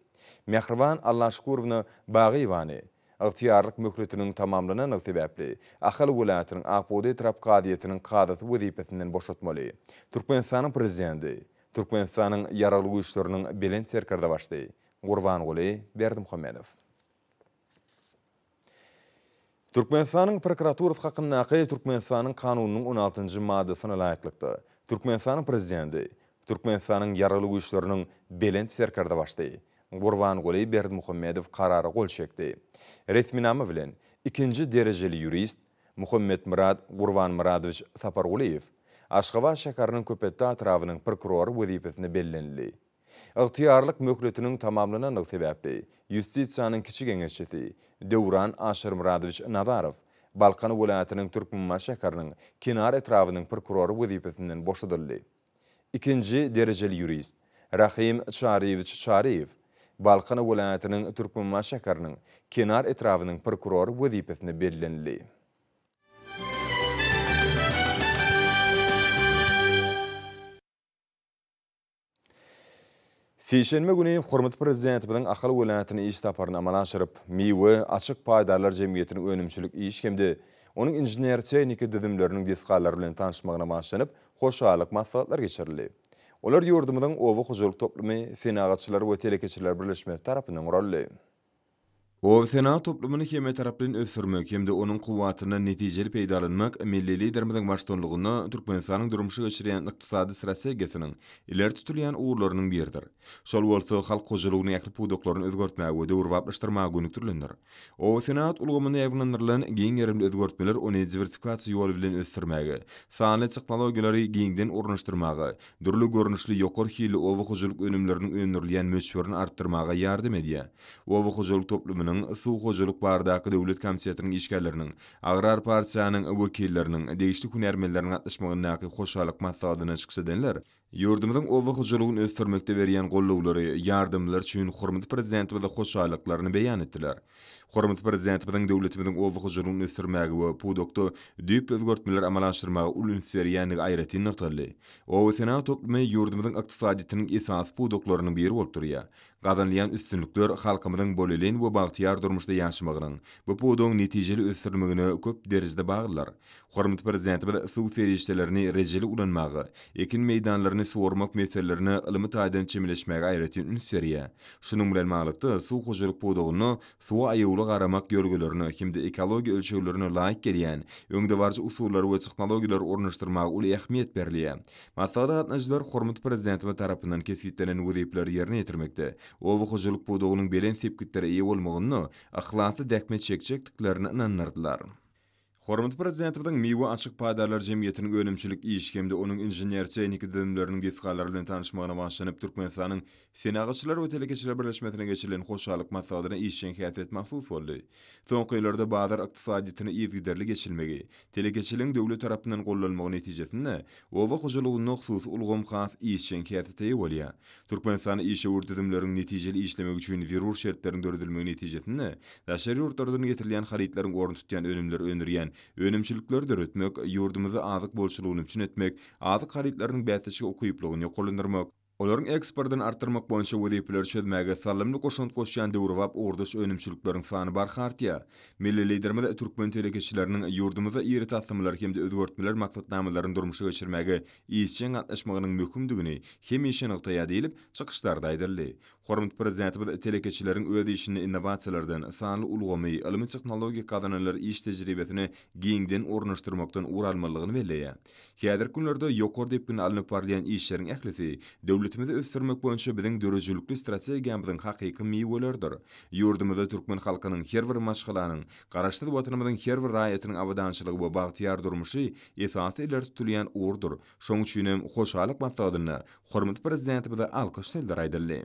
Mähriban Allaşkurowna Bagyýewany Ygtyýarlyk möhletiniň tamamlanandygy sebäpli, Ahal welaýatynyň Ak bugdaý etrap kazyýetiniň kazysy wezipesinden boşatmaly. Türkmenistanyň Prezidenti, Türkmenistanyň Ýaragly Güýçleriniň Belent Serkerdebaşysy Gurbanguly Berdimuhamedow. Türkmenistanyň Prokuraturasy hakyndaky Türkmenistanyň Kanunynyň on altynjy maddasyna laýyklykda, Türkmenistanyň Prezidenti, Türkmenistanyň Ýaragly Güýçleriniň Belent Serkerdebaşysy Gurbanguly Berdimuhamedow Karara gol çekdi. Resminama bilen, ikinji derejeli ýurist Muhammetmyrat Gurbanmyradowiç Sapargulyýew Aşgabat şäheriniň Köpetdag etrabynyň prokurory wezipesine bellenildi. Ygtyýarlyk möhletiniň tamamlanandygy sebäpli, ýustisiýanyň kiçi geňeşçisi Döwran Aşyrmyradowiç Nazarow Balkan welaýatynyň Türkmenbaşy şäheriniň Kenar etrabynyň prokurory wezipesinden boşadyldy. Ikinji derejeli ýurist Rahym Çaryýewiç Çaryýew Balkan welaýatynyň Türkmenbaşy şäheriniň Kenar etrabynyň prokurory wezipesine bellenildi. Sişenbe güni hormatly Prezidentimiziň Ahal welaýatyna iş saparyny amala aşyryp, Miwe açyk paýdarlar jemgyýetiniň önümçilik iş hem-de onuň inžener-tehniki düzümleriniň desgalary bilen tanyşmagyna bagyşlanyp, hoşallyk maslahatlary geçirildi. Olar ýurdumyzyň Oba hojalyk toplumy, Senagatçylar we telekeçiler birleşmesi tarapyndan guraldy. Oba-senagat toplumyny hemmetaraplaýyn ösdürmek hem-de onuň kuwwatyndan netijeli peýdalanmak milli Liderimiziň baştutanlygynda Türkmenistanyň durmuşa geçirýän ykdysady strategiýasynyň ileri tutulýan ugurlarynyň biridir. Şol bolsa halk hojalygynyň ähli pudaklaryny özgertmäge we döwrebaplaşdyrmaga gönükdirilendir. Oba-senagat ulgamynda ýaýbaňlandyrylan giň gerimli özgertmeler ony diwersifikasiýa ýoly bilen ösdürmäge, sanly tehnologiýalary giňden ornaşdyrmaga, dürli görnüşli ýokary hilli oba hojalyk önümleriniň öndürilýän möçberini artdyrmaga ýardam edýär. Oba hojalyk toplumynyň, Suw hojalyk baradaky döwlet komitetiniň işgärleriniň, Agrar partiýanyň wekilleriniň, degişli hünärmenleriň gatnaşmagyndaky hoşallyk maslahatynda çykyş edenler, ýurdumyzyň oba hojalygyny ösdürmekde berýän goldawlary, ýardamlary üçin hormatly Prezidentimize hoşallyklaryny beýan etdiler. Hormatly Prezidentimiziň döwletimiziň oba hojalygyny ösdürmäge we pudakda düýpli özgertmeleri amala aşyrmaga uly üns berýändigi aýratyn nygtaldy. Oba senagat toplumy ýurdumyzyň ykdysadyýetiniň esasy pudaklarynyň biri bolup durýar. Gazanylýan üstünlikler halkymyzyň bolelin we bagtyýar durmuşda ýaşamagynyň, bu pudagyň netijeli ösdürilmegine köp derejede baglydyr. Hormatly Prezidentimiz suw serişdelerini rejeli ulanmaga, ekin meýdanlaryny suwarmak meselelerine ylmy taýdan çemeleşmäge aýratyn üns berýär. Şunuň bilen baglylykda, suw hojalyk pudagynda suwa aýawly garamak ýörelgelerine hem-de ekologiýa ölçeglerine laýyk gelýän öňdebaryjy usullary we tehnologiýalary ornaşdyrmaga uly ähmiýet berilýär. Maslahata gatnaşyjylar hormatly Prezidentimiz tarapyndan kesgitlenen wezipeleri ýerine ýetirmekde, oba hojalyk pudagynyň belent sepgitlere eýe bolmagynda yhlasly zähmet çekjekdiklerine ynandyrdylar. Hormatly Prezidentimiziň Miwe açyk paýdarlar jemgyýetiniň önümçilik işi hem-de onuň inžener-tehniki düzümleriniň desgalary bilen tanyşmagyna bagyşlanyp Türkmenistanyň Senagatçylar we telekeçiler birleşmesine geçirilen hoşallyk maslahatyna işjeň häsiýet mahsus boldy. Soňky ýyllarda bazar ykdysadyýetine yzygiderli geçilmegi, telekeçiligiň döwlet tarapyndan gollanmagy netijesinde oba hojalygynda hususy ulgam has işjeň häsiýete eýe bolýar. Türkmenistanda işewür düzümleriň netijeli işlemegi üçin zerur şertleriň döredilmegi netijesinde daşary ýurtlardan getirilýän harytlaryň ornuny tutýan önümleri öndürýän önümçilikleri döretmek, ýurdumyzda azyk bolçulygyny üpjün etmek, azyk harytlarynyň bäsleşige ukyplylygyny ýokarlandyrmak, Olaryň eksportyny artdyrmak boýunça wezipeleri çözmäge saldamly goşant goşýan döwrebap ugurdaş önümçilikleriň sany barha artýar. Milli Liderimiz türkmen telekeçileriniň ýurdumyzda iri taslamalary hem-de özgertmeler maksatnamalaryny durmuşa geçirmäge işjeň gatnaşmagynyň möhümdigini hemişe nygtaýar diýlip, çykyşlarda aýdyldy. Hormatly Prezidentimiz telekeçileriň öz işinde innowasiýalardan, sanly ulgamy, ylmy-tehnologik gazananlary iş tejribesine giňden ornaşdyrmakdan ugur almalydygyny belleýär. Häzirki günlerde ýokary depginde alnyp barylýan işleriň ählisi döwletimizi ösdürmek boýunça biziň döredijilikli strategiýamyzyň hakyky miweleridir. Ýurdumyzda türkmen halkynyň, her bir maşgalanyň, Garaşsyz Watanymyzyň her bir raýatynyň abadançylygy we bagtyýar durmuşy esasy ileri tutulýan ugurdyr. Şonuň üçin hem hoşallyk maslahatynda hormatly Prezidentimize alkyş sözleri aýdyldy.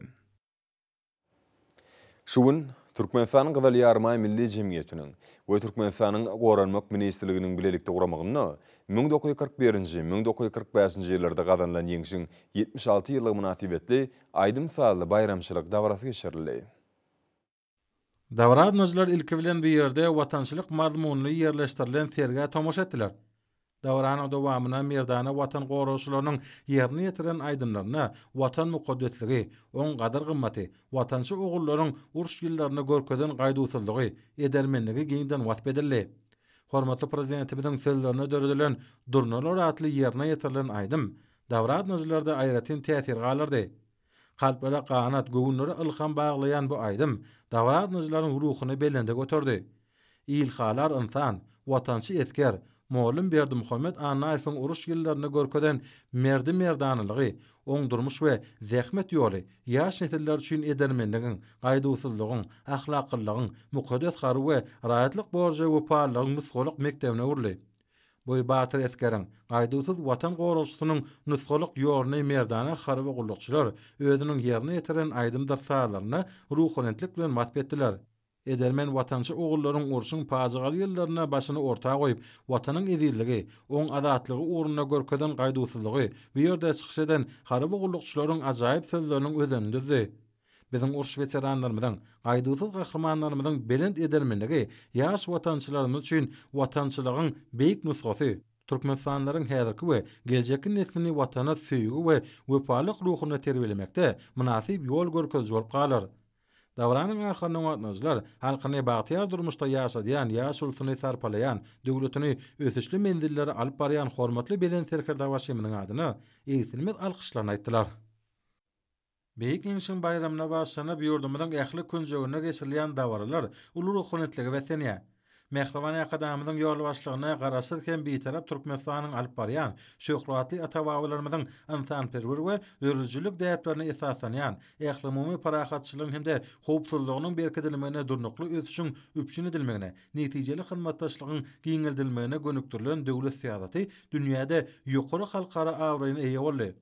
Şu gün Türkmenistanyň Gyzyl Ýarymaý Milli jemgyýetiniň we Türkmenistanyň Goranmak ministrliginiň bilelikde guramagynda 1941-nji, 1945-nji ýyllarda gazanylan Ýeňşiň 76 ýyllygy mynasybetli aýdym-sazly baýramçylyk dabarasy geçirildi. Dabara gatnaşyjylar ilki bilen bu ýerde watançylyk mazmunly ýerleşdirilen sergä tomaşa etdiler. Dabaranyň dowamynda merdana Watan goragçylarynyň ýerine ýetiren aýdymlarynda Watan mukaddesligi, oň gadyr-gymmaty, watançy ogullaryň uruş ýyllarynda görkezen gaýduwsyzlygy, edermenligi giňden wasp edildi. Hormatly Prezidentimiziň sözlerine döredilen Durnalar atly ýerine ýetirilen aýdym dabara gatnaşyjylarda aýratyn täsir galdyrdy. Kalplara ganat, göwünlere ylham baglaýan bu aýdym dabara gatnaşyjylaryň ruhuny belende göterdi. Ilhalar ynsan, watançy esger, mugallym Berdimuhamet Annaýewiň uruş ýyllarynda görkezen merdi-merdanalygy, oň durmuş we zähmet ýoly ýaş nesiller üçin edermenligiň, gaýduwsyzlygyň, ahlaklylygyň, mukaddes harby we raýatlyk borja wepalylygyň nusgalyk mekdebine öwrüldi. Bu batyr esgeriň, gaýduwsyz Watan goragçysynyň nusgalyk ýoluny merdana harby gullukçylar özüniň ýerine ýetiren aýdymdyr sazlarynda ruhubelentlik bilen wasp etdiler. Edermen watançy ogullaryň urşuň pajygaly ýyllarynda başyny orta goýup, Watanyň ezizligi, oň azatlygy ugrunda görkezen gaýduwsyzlygy bu ýerde çykyş eden harby gullukçylaryň ajaýyp sözleriniň özenini düzdi. Biziň uruş weteranlarymyzyň, gaýduwsyz gahrymanlarymyzyň belent edermenligi ýaş watançylarymyz üçin watançylygyň beýik nusgasy, türkmenistanlylaryň häzirki we geljekki neslini Watana söýgi we wepalylyk ruhunda terbiýelemekde mynasyp ýol görkeziji bolup galar. Dabaranyň ahyrynda gatnaşyjylar halkyny bagtyýar durmuşda ýaşadýan, ýaş ulusyny sarpalaýan, döwletini ösüşli menzillere alyp barýan hormatly Belent Serkerdebaşymyzyň adyna egsilmez alkyşlaryny aýtdylar. Beýik Ýeňşiň baýramyna bagyşlanyp, ýurdumyzyň ähli künjeginde geçirilýän dabaralar uly ruhubelentlige beslenýär. Mähriban Arkadagymyzyň ýolbaşçylygynda Garaşsyz hem Bitarap Türkmenistanyň alyp barýan, şöhratly ata-babalarymyzyň ynsanperwer we döredijilik däplerine esaslanýan, ählumumy parahatçylygyň hem-de howpsuzlygynyň berkidilmegine durnukly ösüşiň üpjün edilmegine, netijeli hyzmatdaşlygyň giňeldilmegine gönükdirilen döwlet syýasaty dünýäde ýokary halkara abraýyna eýe boldy.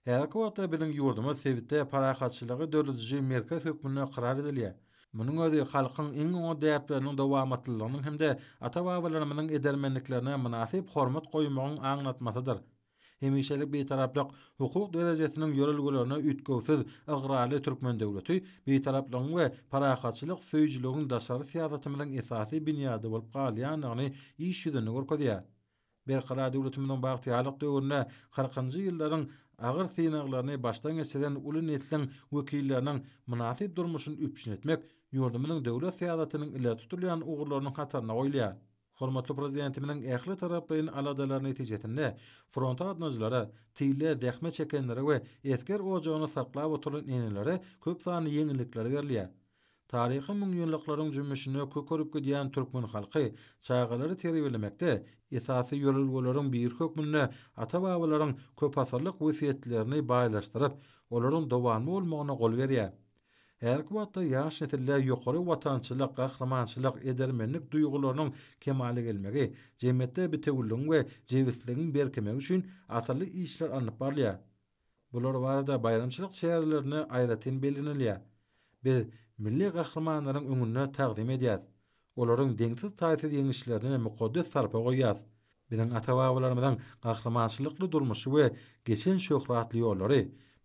Häzirki wagtda biziň ýurdumyz sebitde parahatçylygy dörediji merkez hökmünde ykrar edilýär. Munuň özi halkyň iň oňat däpleriniň dowamatlylygynyň hem-de ata-babalarymyzyň edermenliklerine mynasyp hormat goýmagyň aňlatmasydyr. Hemişelik Bitaraplyk hukuk derejesiniň ýörelgelerine üýtgewsiz ygrarly türkmen döwleti Bitaraplygyň we parahatçylyk söýüjiligiň daşary syýasatymyzyň esasy binýady bolup galýandygyny iş ýüzünde görkezýär. Berkarar döwletimiziň bagtyýarlyk döwründe kyrkynjy ýyllaryň agyr synaglaryny başdan geçiren uly nesliň wekilleriniň mynasyp durmuşyny üpjün etmek ýurdumyzyň döwlet syýasatynyň ileri tutulýan ugurlarynyň hatarynda goýulýar. Hormatly Prezidentimiziň ähli taraplaýyn aladalary netijesinde fronta gatnaýjylara, tylda zähmet çekenlere we esger ojagyny saklap oturan enelere köp sanly ýeňillikler berilýär. Taryhy müňýyllyklaryň jümmüşinde kökerip gidýän türkmen halky çagalary terbiýelemekde esasy ýörelgeleriň biri hökmünde ata-babalaryň köpasyrlyk wesýetlerini baýlaşdyryp, olaryň dowamly bolmagyna gol berýär. Häzirki wagtda ýaş nesilde ýokary watançylyk, gahrymançylyk, edermenlik duýgularynyň kemala gelmegi, jemgyýetde bitewüligiň we jebisligiň berkemegi üçin asylly işler alnyp barylýar. Bular barada baýramçylyk çärelerinde aýratyn bellenilýär. Biz milli gahrymanlaryň öňünde tagzym edýäs. Olaryň deňsiz-taýsyz ýeňişlerine mukaddes sarpa goýýas. Biziň ata-babalarymyzyň gahrymançylykly durmuşy we geçen şöhratly ýollary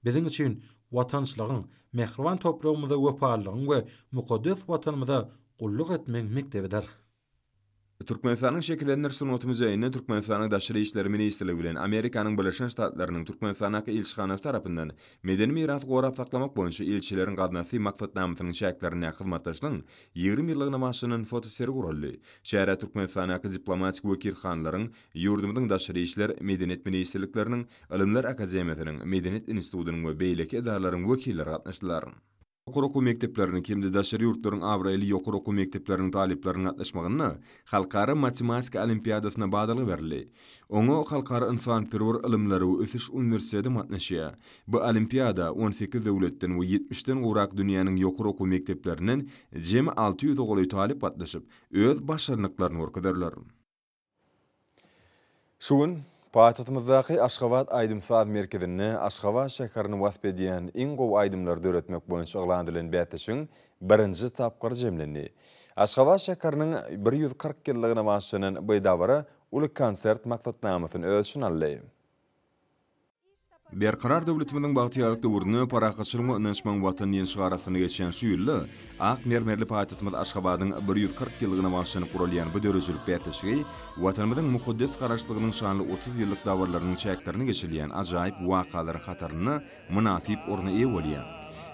biziň üçin watançylygyň, mähriban topragymyza wepalylygyň we mukaddes Watanymyza gulluk etmegiň mekdebidir. Türkmenistanyň Şekillendiriş sungaty muzeýinde Türkmenistanyň Daşary işler ministrligi bilen Amerikanyň Birleşen Ştatlarynyň Türkmenistandaky ilçihanasy tarapyndan medeni mirasy gorap saklamak boýunça Ilçileriň gaznasy maksatnamasynyň çäklerindäki hyzmatdaşlygyň 20 ýyllygyna bagyşlanan fotosergi guraldy. Çärä Türkmenistandaky diplomatik wekilhanalaryň, ýurdumyzyň Daşary işler, Medeniýet ministrlikleriniň, Ylymlar akademiýasynyň, Medeniýet institutynyň we beýleki edaralaryň wekilleri gatnaşdylar. Ýokary okuw mekdepleriniň hem-de daşary ýurtlaryň abraýly ýokary okuw mekdepleriniň talyplarynyň gatnaşmagynda Halkara matematika olimpiadasyna badalga berildi. Oňa Halkara ynsanperwer ylymlary we ösüş uniwersiteti gatnaşýar. Bu olimpiada 18 döwletden we ýetmişden gowrak dünýäniň ýokary okuw mekdeplerinden jemi 600 golaý talyp gatnaşyp, öz başarnyklaryny görkezerler. Şu gün paýtagtymyzdaky Aşgabat aýdym-saz merkezinde Aşgabat şäherini wasp edýän iň gowy aýdymlary döretmek boýunça yglan edilen bäsleşigiň birinji tapgyry jemlendi. Aşgabat şäheriniň 140 ýyllygyna bagyşlanan bu dabara uly konsert maksatnamasyny öz içine aldy. Berkarar döwletimiziň bagtyýarlyk döwründe parahatçylygyň we ynanyşmagyň Watany diýen şygar astynda geçýän şu ýylda ak mermerli paýtagtymyz Aşgabadyň 140 ýyllygyna bagyşlanyp guralýan bu döredijilik bäsleşigi Watanymyzyň mukaddes Garaşsyzlygynyň şanly 30 ýyllyk dabaralarynyň çäklerinde geçirilýän ajaýyp wakalaryň hatarynda mynasyp orna eýe bolýar.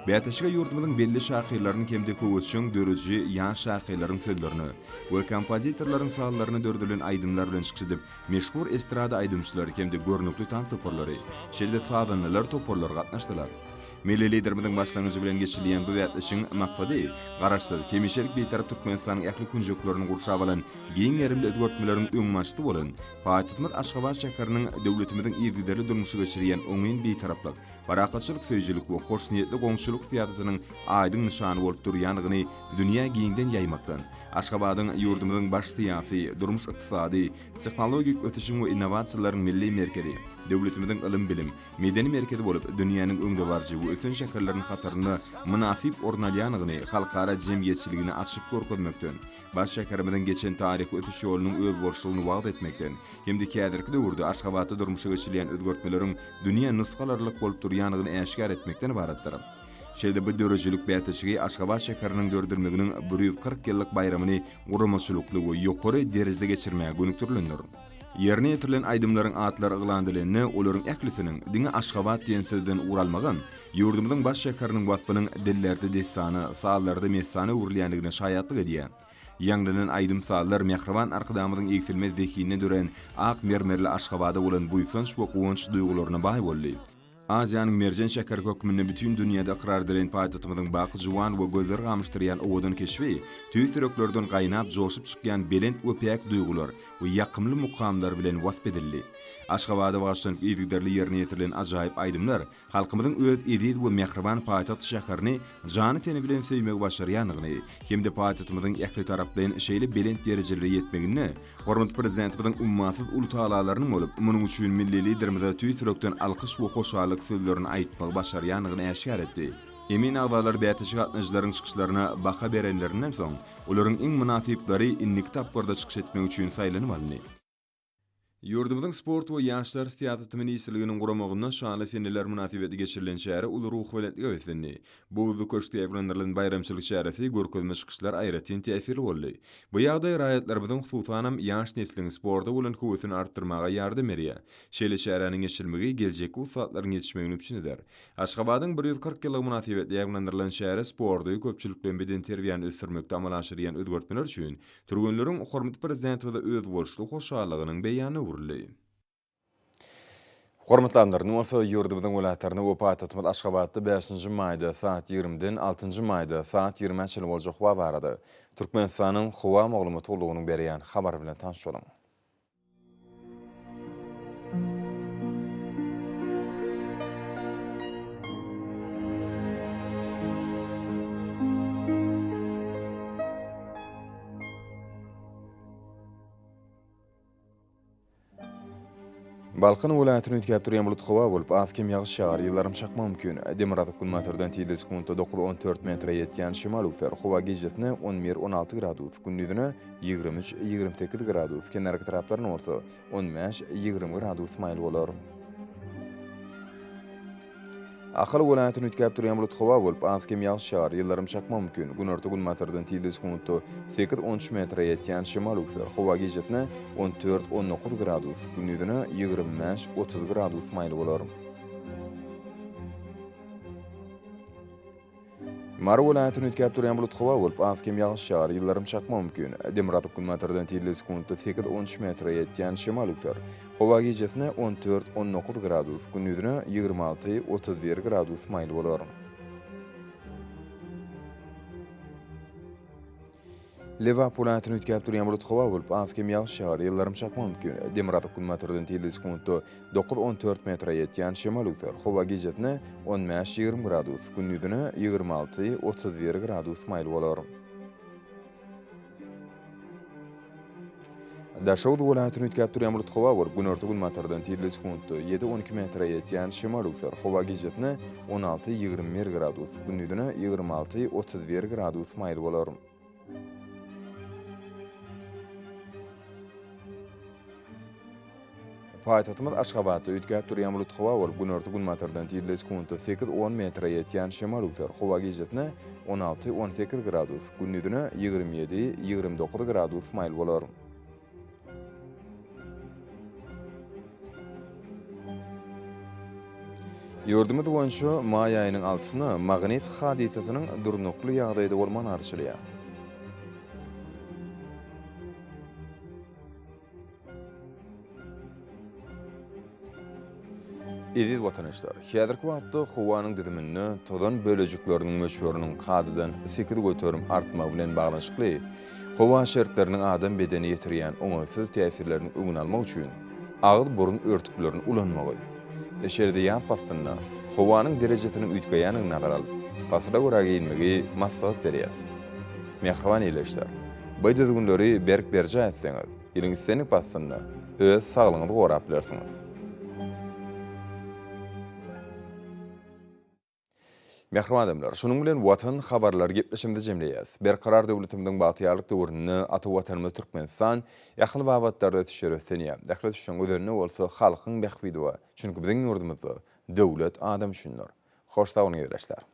Bäsleşige ýurdumyzyň belli şahyrlarynyň hem-de höwesjeň dörediji ýaş şahyrlaryň sözlerine we kompozitorlaryň sazlaryna döredilen aýdymlar bilen çykyş edip, Meşhur estrada aýdymçylary hem-de görnükli tans toparlary, şeýle-de sazandalar toparlary gatnaşdylar. Milli Liderimiziň başlangyjy bilen geçirilýän bu bäsleşigiň maksady Garaşsyz, hemişelik Bitarap Türkmenistanyň ähli künjeklerini gurşap alan giň gerimli özgertmeleriň öňbaşçysy bolan paýtagtymyz Aşgabat şäheriniň döwletimiziň yzygiderli durmuşa geçirýän oňyn Bitaraplyk, parahatçylyk söýüjilik we hoşniýetli goňşulyk syýasatynyň aýdyň nyşany bolup durýandygyny dünýä giňden ýaýmakdan, Aşgabadyň ýurdumyzyň baş syýasy, durmuş-ykdysady, tehnologik ösüşiň we innowasiýalaryň milli merkezi, döwletimiziň ylym-bilim, medeni merkezi bolup, dünýäniň öňdebaryjy we ösen şäherleriniň hatarynda mynasyp orun alýandygyny halkara jemgyýetçiligine açyp görkezmekden, baş şäherimiziň geçen taryhy ösüş ýolunyň özboluşlygyny wagyz etmekden hem-de häzirki döwürde Aşgabatda durmuşa geçirilýän özgertmeleriň dünýä nusga alarlyk bolup durýandygyny äşgär etmekden ybaratdyr. Şeýle-de bu döredijilik bäsleşigi Aşgabat şäheriniň döredilmeginiň 140 ýyllyk baýramyny guramaçylykly we ýokary derejede geçirmäge gönükdirilendir. Ýerine ýetirilen aýdymlaryň atlary yglan edilende, olaryň ählisiniň diňe Aşgabat diýen sözden ugur almagam ýurdumyzyň baş şäheriniň waspynyň dillerde dessana, sazlarda messana öwrülýändigine şaýatlyk edýär. Ýaňlanan aýdym-sazlar mähriban Arkadagymyzyň egsilmez zehinine dörän ak mermerli Aşgabada bolan buýsanç we guwanç duýgularyna baý boldy. Aziýanyň merjen şäheri hökmünde bütin dünýäde ykrar edilen paýtagtymyzyň baky juwan we gözleri gamyşdyrýan owadan keşbi tüýs ýüreklerden gaýnap joşup çykýan belent we päk duýgular we ýakymly mukamlar bilen wasp edildi. Aşgabada bagyşlanyp yzygiderli ýerine ýetirilen ajaýyp aýdymlar Halkymyzyň öz eziz we mähriban paýtagt şäherini jany-teni bilen söýmegi başarýandygyny hem-de paýtagtymyzyň ählitaraplaýyn şeýle belent derejelere ýetmeginde hormatly Prezidentimiziň ummasyz uly tagallalarynyň bolup, munuň üçin milli Liderimize tüýs ýürekden alkyş we hoşallyk sözlerini aýtmagy başarýandygyny äşgär etdi. Emin agzalary bäsleşige gatnaşyjylaryň çykyşlaryna baha berenlerinden soň, olaryň iň mynasyplary indiki tapgyrda çykyş etmek üçin saýlanyp alyndy. Ýurdumyzyň Sport we ýaşlar syýasaty ministrliginiň guramagynda şanly seneler mynasybetli geçirilen çäre uly ruhubelentlige beslendi. Buzly köşkde ýaýbaňlandyrylan baýramçylyk çäresi, görkezme çykyşlar aýratyn täsirli boldy. Bu ýagdaý raýatlarymyzyň, hususanam, ýaş nesliň sporta bolan höwesini artdyrmaga ýardam berýär. Şeýle çäräniň geçirilmegi geljekki ussatlaryň ýetişmegini üpjün eder. Aşgabadyň 140 ýyllygy mynasybetli ýaýbaňlandyrylan çäre sporty, köpçülikleýin bedenterbiýäni ösdürmekde amala aşyrylýan özgertmeler üçin Türgenleriň hormatly Prezidentimize özboluşly hoşallygynyň beýanyna öwrüldi. Hormatly alymlar, indi bolsa ýurdumyzyň welaýatlarynda we paýtagtymyz Aşgabatda bäşinji maýda saat ýigrimiden altynjy maýda saat ýigrimä çenli boljak howa barada Türkmenistanyň Howa maglumat gullugynyň berýän habary bilen tanyş boluň. Balkan welaýatyny üýtgäp durýan bulut howa bolup, az-kem ýagyş ýagar, ýyldyrym çakmagy mümkin. Demirgazyk-günbatardan tizligi sekuntda dokuz-on dört metre ýetýän şemal öwser. Howa gijesine on bir-on alty gradus, gündizine 23, 28 gradus, kenarki taraplarynda bolsa on bäş, 20 gradus maýyl bolar. Ahal welaýatyny üýtgäp durýan bulut howa bolup, az-kem ýagyş ýagar, ýyldyrym çakmagy mümkin. Günorta-günbatardan tizligi sekuntda sekiz, on üç metre ýetýän şemal öwser. Howa gijesine on dört, 19 gradus, gündizine 25, 30 gradus maýyl bolar. Mary welaýatyny üýtgäp durýan bulut howa bolup, az-kem ýagyş ýagar, ýyldyrym çakmagy mümkin. Demirgazyk-günbatardan tizligi sekuntda sekiz-on üç metre ýetýän şemal öwser. Howa gijesine on dört-on dokuz gradus, gündizine 26, 31 gradus maýyl bolar. Lebap welaýatyny üýtgäp durýan bulut howa bolup, az-kem ýagyş ýagar, ýyldyrym çakmagy mümkin. Demirgazyk-günbatardan tizligi sekuntda dokuz-on dört metre ýetýän şemal öwser. Howa gijesine on bäş-ýigrimi gradus, gündizine 26, 31 gradus maýyl bolar. Daşoguz welaýatyny üýtgäp durýan bulut howa bolup, günorta-günbatardan tizligi sekuntda ýedi-on iki metre ýetýän şemal öwser. Howa gijesine on alty, 21 gradus, gündizine 26, 31 gradus maýyl bolar. Paýtagtymyz Aşgabatda üýtgäp durýan bulut howa bolup, günorta-günbatardan tizligi sekuntda sekiz-on metre ýetýän şemal öwser. Howa gijesine on alty-on sekiz gradus, gündizine 27, 29 gradus maýyl bolar. Ýurdumyz boýunça maý aýynyň altysyna magnit hadysasynyň durnukly ýagdaýda bolmagyna garaşylýar. Eziz watandaşlar, häzirki wagtda howanyň düzüminde tozan bölejikleriniň möçberiniň kadadan 8% artmagy bilen baglanyşykly, howa şertleriniň adam bedenine ýetirýän oňaýsyz täsirleriniň öňüni almak üçin agyz-burun örtüklerini ulanmagy, şeýle-de ýaz paslynda howanyň derejesiniň üýtgeýändigini nazara alyp, pasyla görä geýinmegi maslahat berýäris. Mähriban ildeşler, bu düzgünleri berk berjaý etseňiz, ýylyň islendik paslynda öz saglygyňyzy gorap bilersiňiz. Mähriban adamlar, şunuň bilen Watan habarlary gepleşigimizi jemleýäris. Berkarar döwletimiziň bagtyýarlyk döwründe ata Watanymyz Türkmenistan ähli babatlarda ösüşlere ösdünýär. Ähli ösüşiň özeninde bolsa halkyň bähbidi bar. Çünki biziň ýurdumyzda döwlet adam üçindir. Hoş sag boluň ildeşler.